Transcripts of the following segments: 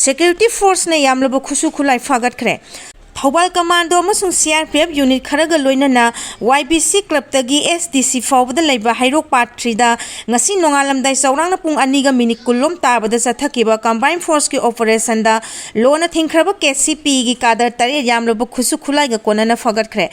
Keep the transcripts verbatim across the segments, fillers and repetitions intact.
Security ꯐꯣꯔꯁꯅ ꯌꯥꯝꯂꯕ ꯈꯨꯠꯁꯨ ꯈꯨꯠꯂꯥꯏ ꯐꯥꯒꯠꯈ꯭ꯔꯦ꯫ ꯊꯧꯕꯥꯜ ꯀꯃꯥꯟꯗꯣ ꯑꯃꯁꯨꯡ ꯁꯤ ꯑꯥꯔ ꯄꯤ ꯑꯦꯐ ꯌꯨꯅꯤꯠ ꯈꯔꯒ ꯂꯣꯏꯅꯅ Y B C ꯀ꯭ꯂꯕꯇꯒꯤ S D ꯁꯤ ꯐꯥꯎꯕꯗ ꯂꯩꯕ ꯍꯩꯔꯣꯛ ꯄꯥꯔꯠ ꯊ꯭ꯔꯤꯗ ꯉꯁꯤ ꯅꯣꯡꯉꯥꯜꯂꯝꯗꯥꯏ ꯆꯧꯔꯥꯛꯅ ꯄꯨꯡ ꯑꯅꯤꯒ ꯃꯤꯅꯤꯠ ꯀꯨꯟꯂꯣꯝ ꯇꯥꯕꯗ ꯆꯠꯊꯈꯤꯕ ꯀꯝꯕꯥꯏꯟ ꯐꯣꯔꯁꯀꯤ ꯑꯣꯄꯔꯦꯁꯟꯗ ꯂꯣꯟꯅ ꯊꯤꯡꯈ꯭ꯔꯕ ꯀꯦ ꯁꯤ ꯄꯤꯒꯤ ꯀꯥꯗꯔ ꯇꯔꯦꯠ ꯌꯥꯝꯂꯕ ꯈꯨꯠꯁꯨ ꯈꯨꯠꯂꯥꯏꯒ ꯀꯣꯟꯅꯅ ꯐꯒꯠꯈ꯭ꯔꯦ꯫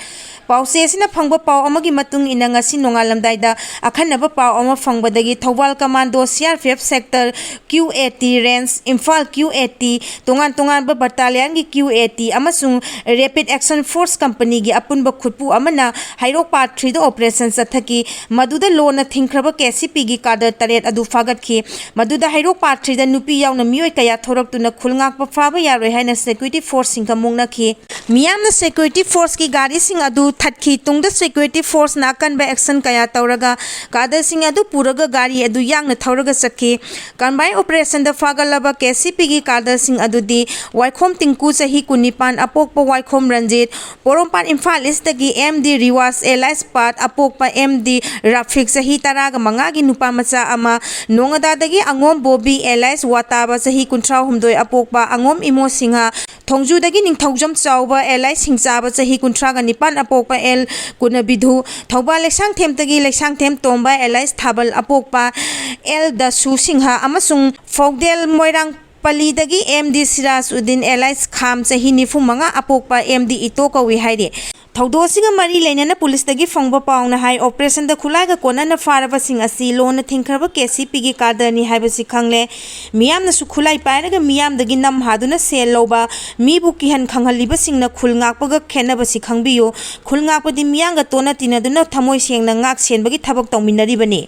ꯄꯥꯎꯆꯦ ꯑꯁꯤꯅ ꯐꯪꯕ ꯄꯥꯎ ꯑꯃꯒꯤ ꯃꯇꯨꯡ ꯏꯟꯅ, ꯉꯁꯤ ꯅꯣꯡꯉꯥꯜꯂꯝꯗꯥꯏꯗ ꯑꯈꯟꯅꯕ ꯄꯥꯎ ꯑꯃ ꯐꯪꯕꯗꯒꯤ Thoubal commando, C R P F sector Q A T range, Imphal Q A T, ꯇꯣꯉꯥꯟ ꯇꯣꯉꯥꯟꯕ ꯕꯠꯇꯥꯂꯤꯌꯟꯒꯤ ꯀ꯭ꯌꯨ ꯑꯦ ꯇꯤ ꯑꯃꯁꯨꯡ ꯔꯦꯄꯤꯗ ꯑꯦꯛꯁꯟ ꯐꯣꯔꯁ ꯀꯝꯄꯅꯤꯒꯤ ꯑꯄꯨꯟꯕ ꯈꯨꯠꯄꯨ ꯑꯃꯅ ꯍꯩꯔꯣꯛ ꯄꯥꯔꯠ ꯊ꯭ꯔꯤꯗ ꯑꯣꯄꯔꯦꯁꯟ ꯆꯠꯊꯈꯤ꯫ ꯃꯗꯨꯗ ꯂꯣꯟꯅ ꯊꯤꯡꯈ꯭ꯔꯕ ꯀꯦ ꯁꯤ ꯄꯤꯒꯤ ꯀꯥꯗꯔ ꯇꯔꯦꯠ ꯑꯗꯨ ꯐꯥꯒꯠꯈꯤ꯫ ꯃꯗꯨꯗ ꯍꯩꯔꯣꯛ ꯄꯥꯔꯠ ꯊ꯭ꯔꯤꯗ ꯅꯨꯄꯤ ꯌꯥꯎꯅ ꯃꯤꯑꯣꯏ ꯀꯌꯥ ꯊꯣꯔꯛꯇꯨꯅ ꯈꯨꯜ ꯉꯥꯛꯄ ꯐꯥꯕ ꯌꯥꯔꯣꯏ ꯍꯥꯏꯅ ꯁꯦꯀ꯭ꯌꯨꯔꯤꯇꯤ ꯐꯣꯔꯁꯁꯤꯡꯒ ꯃꯨꯛꯅꯈꯤ꯫ ꯃꯤꯌꯥꯝꯅ ꯁꯦꯀ꯭ꯌꯨꯔꯤꯇꯤ ꯐꯣꯔꯁꯀꯤ ꯒꯥꯔꯤꯁꯤꯡ ꯑꯗꯨ ꯊꯠꯈꯤ꯫ ꯇꯨꯡꯗ ꯁꯦꯀ꯭ꯌꯨꯔꯤꯇꯤ ꯐꯣꯔꯁꯅ ꯑꯀꯟꯕ ꯑꯦꯛꯁꯟ ꯀꯌꯥ ꯇꯧꯔꯒ ꯀꯥꯗꯔꯁꯤꯡ ꯑꯗꯨ ꯄꯨꯔꯒ ꯒꯥꯔꯤ ꯑꯗꯨ ꯌꯥꯡꯅ ꯊꯧꯔꯒ ꯆꯠꯈꯤ꯫ ꯀꯝꯕꯥꯏꯟ ꯑꯣꯄꯔꯦꯁꯟꯗ ꯐꯥꯒꯠꯂꯕ ꯀꯦ ꯁꯤ ꯄꯤꯒꯤ ꯀꯥꯗꯔꯁꯤꯡ ꯑꯗꯨꯗꯤ ꯋꯥꯏꯈꯣꯝ ꯇꯤꯡꯀꯨ, ꯆꯍꯤ ꯀꯨꯟꯅꯤꯄꯥꯟ, ꯑꯄꯣꯛꯄ ꯋꯥꯏꯈꯣꯝ ꯔꯟꯖꯤꯠ, ꯄꯣꯔꯣꯝꯄꯥꯠ ꯏꯝꯐꯥꯜ ꯏꯁꯇꯒꯤ ꯑꯦꯝ ꯗꯤ ꯔꯤꯋꯥꯖ ꯑꯦꯂꯥꯏꯁ ꯄꯥꯠ, ꯑꯄꯣꯛꯄ ꯑꯦꯝ ꯗꯤ ꯔꯥꯐꯤꯛ, ꯆꯍꯤ ꯇꯔꯥꯒ ꯃꯉꯥꯒꯤ ꯅꯨꯄꯥ ꯃꯆꯥ ꯑꯃ, ꯅꯣꯉꯥꯗꯥꯗꯒꯤ ꯑꯉꯣꯝ ꯕꯣꯕꯤ ꯑꯦꯂꯥꯏꯁ ꯋꯥꯇꯥꯕ, ꯆꯍꯤ ꯀꯨꯟꯊ꯭ꯔꯥ ꯍꯨꯝꯗꯣꯏ, ꯑꯄꯣꯛꯄ ꯑꯉꯣꯝ ꯏꯃꯣ ꯁꯤꯡꯍ, ꯊꯣꯡꯖꯨꯗꯒꯤ ꯅꯤꯡꯊꯧꯖꯝ ꯆꯥꯎꯕ ꯑꯦꯂꯥꯏꯁ ꯁꯤꯡꯆꯥꯕ, ꯆꯍꯤ ꯀꯨꯟꯊ꯭ꯔꯥꯒ ꯅꯤꯄꯥꯟ, ꯑꯄꯣꯛꯄ ꯑꯦꯜ ꯀꯨꯅꯕꯤꯙꯨ, ꯊꯧꯕꯥꯜ ꯂꯩꯁꯥꯡꯊꯦꯝꯇꯒꯤ ꯂꯩꯁꯥꯡꯊꯦꯝ ꯇꯣꯝꯕ ꯑꯦꯂꯥꯏꯁ ꯊꯥꯕꯜ, ꯑꯄꯣꯛꯄ ꯑꯦꯜ ꯗꯁꯨ ꯁꯤꯡꯍ ꯑꯃꯁꯨꯡ ꯐꯧꯗꯦꯜ ꯃꯣꯏꯔꯥꯡ ꯄꯂꯤꯗꯒꯤ M D Siraj Uddin alias ꯈꯥꯝ, ꯆꯍꯤ ꯅꯤꯐꯨ ꯃꯉꯥ, ꯑꯄꯣꯛꯄ ꯑꯦꯝ ꯗꯤ ꯏꯇꯣ ꯀꯧꯏ ꯍꯥꯏꯔꯤ꯫ ꯊꯧꯗꯣꯛ ꯑꯁꯤꯒ ꯃꯔꯤ ꯂꯩꯅꯅ ꯄꯨꯂꯤꯁꯇꯒꯤ ꯐꯪꯕ ꯄꯥꯎꯅ ꯍꯥꯏ, ꯑꯣꯄꯔꯦꯁꯟꯗ ꯈꯨꯠꯂꯥꯏꯒ ꯀꯣꯟꯅꯅ ꯐꯥꯔꯕꯁꯤꯡ ꯑꯁꯤ ꯂꯣꯟꯅ ꯊꯤꯡꯈ꯭ꯔꯕ ꯀꯦ ꯁꯤ ꯄꯤꯒꯤ ꯀꯥꯗꯔꯅꯤ ꯍꯥꯏꯕꯁꯤ ꯈꯪꯂꯦ꯫ ꯃꯤꯌꯥꯝꯅꯁꯨ ꯈꯨꯠꯂꯥꯏ ꯄꯥꯏꯔꯒ ꯃꯤꯌꯥꯝꯗꯒꯤ ꯅꯝ ꯍꯥꯗꯨꯅ ꯁꯦꯜ ꯂꯧꯕ, ꯃꯤꯕꯨ ꯀꯤꯍꯟ ꯈꯪꯍꯜꯂꯤꯕꯁꯤꯡꯅ ꯈꯨꯜ ꯉꯥꯛꯄꯒ ꯈꯦꯠꯅꯕꯁꯤ ꯈꯪꯕꯤꯌꯨ꯫ ꯈꯨꯜ ꯉꯥꯛꯄꯗꯤ ꯃꯤꯌꯥꯝꯒ ꯇꯣꯠꯅ ꯇꯤꯟꯅꯗꯨꯅ ꯊꯃꯣꯏ ꯁꯦꯡꯅ ꯉꯥꯛ ꯁꯦꯟꯕꯒꯤ ꯊꯕꯛ ꯇꯧꯃꯤꯟꯅꯔꯤꯕꯅꯤ꯫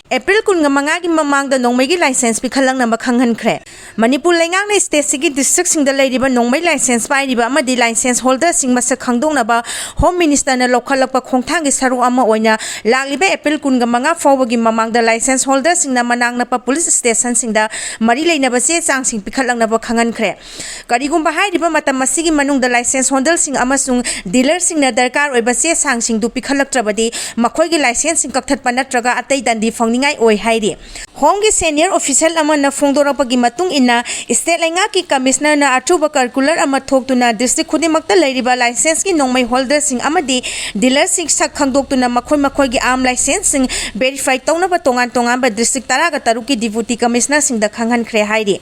ꯑꯦꯄ꯭ꯔꯤꯜ ꯀꯨꯟꯒ ꯃꯉꯥꯒꯤ ꯃꯃꯥꯡꯗ ꯅꯣꯡꯃꯩꯒꯤ ꯂꯥꯏꯁꯦꯟꯁ ꯄꯤꯈꯠꯂꯛꯅꯕ ꯈꯪꯍꯟꯈ꯭ꯔꯦ꯫ ꯃꯅꯤꯄꯨꯔ ꯂꯩꯉꯥꯛꯅ ꯁ꯭ꯇꯦꯠꯁꯤꯒꯤ ꯗꯤꯁꯇ꯭ꯔꯤꯛꯁꯤꯡꯗ ꯂꯩꯔꯤꯕ ꯅꯣꯡꯃꯩ ꯂꯥꯏꯁꯦꯟꯁ ꯄꯥꯏꯔꯤꯕ ꯑꯃꯗꯤ ꯂꯥꯏꯁꯦꯟꯁ ꯍꯣꯜꯗꯔꯁꯤꯡ ꯃꯁꯛ ꯈꯪꯗꯣꯛꯅꯕ ꯍꯣꯝ ꯃꯤꯅꯤꯁꯇꯔꯅ ꯂꯧꯈꯠꯂꯛꯄ ꯈꯣꯡꯊꯥꯡꯒꯤ ꯁꯔꯨꯛ ꯑꯃ ꯑꯣꯏꯅ ꯂꯥꯛꯂꯤꯕ ꯑꯦꯄ꯭ꯔꯤꯜ ꯀꯨꯟꯒ ꯃꯉꯥ ꯐꯥꯎꯕꯒꯤ ꯃꯃꯥꯡꯗ ꯂꯥꯏꯁꯦꯟꯁ ꯍꯣꯜꯗꯔꯁꯤꯡꯅ ꯃꯅꯥꯛ ꯅꯛꯄ ꯄꯨꯂꯤꯁ ꯁ꯭ꯇꯦꯁꯟꯁꯤꯡꯗ ꯃꯔꯤ ꯂꯩꯅꯕ ꯆꯦ ꯆꯥꯡꯁꯤꯡ ꯄꯤꯈꯠꯂꯛꯅꯕ ꯈꯪꯍꯟꯈ꯭ꯔꯦ꯫ ꯀꯔꯤꯒꯨꯝꯕ ꯍꯥꯏꯔꯤꯕ ꯃꯇꯝ ꯑꯁꯤꯒꯤ ꯃꯅꯨꯡꯗ ꯂꯥꯏꯁꯦꯟꯁ ꯍꯣꯜꯗꯔꯁꯤꯡ ꯑꯃꯁꯨꯡ ꯗꯤꯂꯔꯁꯤꯡꯅ ꯗꯔꯀꯥꯔ ꯑꯣꯏꯕ ꯆꯦ ꯆꯥꯡꯁꯤꯡꯗꯨ ꯄꯤꯈꯠꯂꯛꯇ꯭ꯔꯕꯗꯤ ꯃꯈꯣꯏꯒꯤ ꯂꯥꯏꯁꯦꯟꯁꯁꯤꯡ ꯀꯛꯊꯠꯄ ꯅꯠꯇ꯭ꯔꯒ ꯑꯇꯩ ꯗꯟꯗꯤ ꯐꯪꯅꯤ꯫ ꯅꯤꯡꯉꯥꯏ ꯑꯣꯏ ꯍꯥꯏꯔꯤ꯫ ꯍꯣꯝꯒꯤ ꯁꯦꯅꯤꯌꯔ ꯑꯣꯐꯤꯁꯤꯌꯦꯜ ꯑꯃꯅ ꯐꯣꯡꯗꯣꯔꯛꯄꯒꯤ ꯃꯇꯨꯡ ꯏꯟꯅ, ꯁ꯭ꯇꯦꯠ ꯂꯩꯉꯥꯛꯀꯤ ꯀꯃꯤꯁꯅꯔꯅ ꯑꯊꯨꯕ ꯀꯔꯀꯨꯂꯔ ꯑꯃ ꯊꯣꯛꯇꯨꯅ ꯗꯤꯁꯇ꯭ꯔꯤꯛ ꯈꯨꯗꯤꯡꯃꯛꯇ ꯂꯩꯔꯤꯕ ꯂꯥꯏꯁꯦꯟꯁꯀꯤ ꯅꯣꯡꯃꯩ ꯍꯣꯜꯗꯔꯁꯤꯡ ꯑꯃꯗꯤ ꯗꯤꯂꯔꯁꯤꯡ ꯁꯛ ꯈꯪꯗꯣꯛꯇꯨꯅ ꯃꯈꯣꯏ ꯃꯈꯣꯏꯒꯤ ꯑꯥꯔꯝ ꯂꯥꯏꯁꯦꯟꯁꯁꯤꯡ ꯚꯦꯔꯤꯐꯥꯏ ꯇꯧꯅꯕ ꯇꯣꯉꯥꯟ ꯇꯣꯉꯥꯟꯕ ꯗꯤꯁꯇ꯭ꯔꯤꯛ ꯇꯔꯥꯒ ꯇꯔꯨꯛꯀꯤ ꯗꯤꯄꯨꯇꯤ ꯀꯃꯤꯁꯅꯔꯁꯤꯡꯗ ꯈꯪꯍꯟꯈ꯭ꯔꯦ ꯍꯥꯏꯔꯤ꯫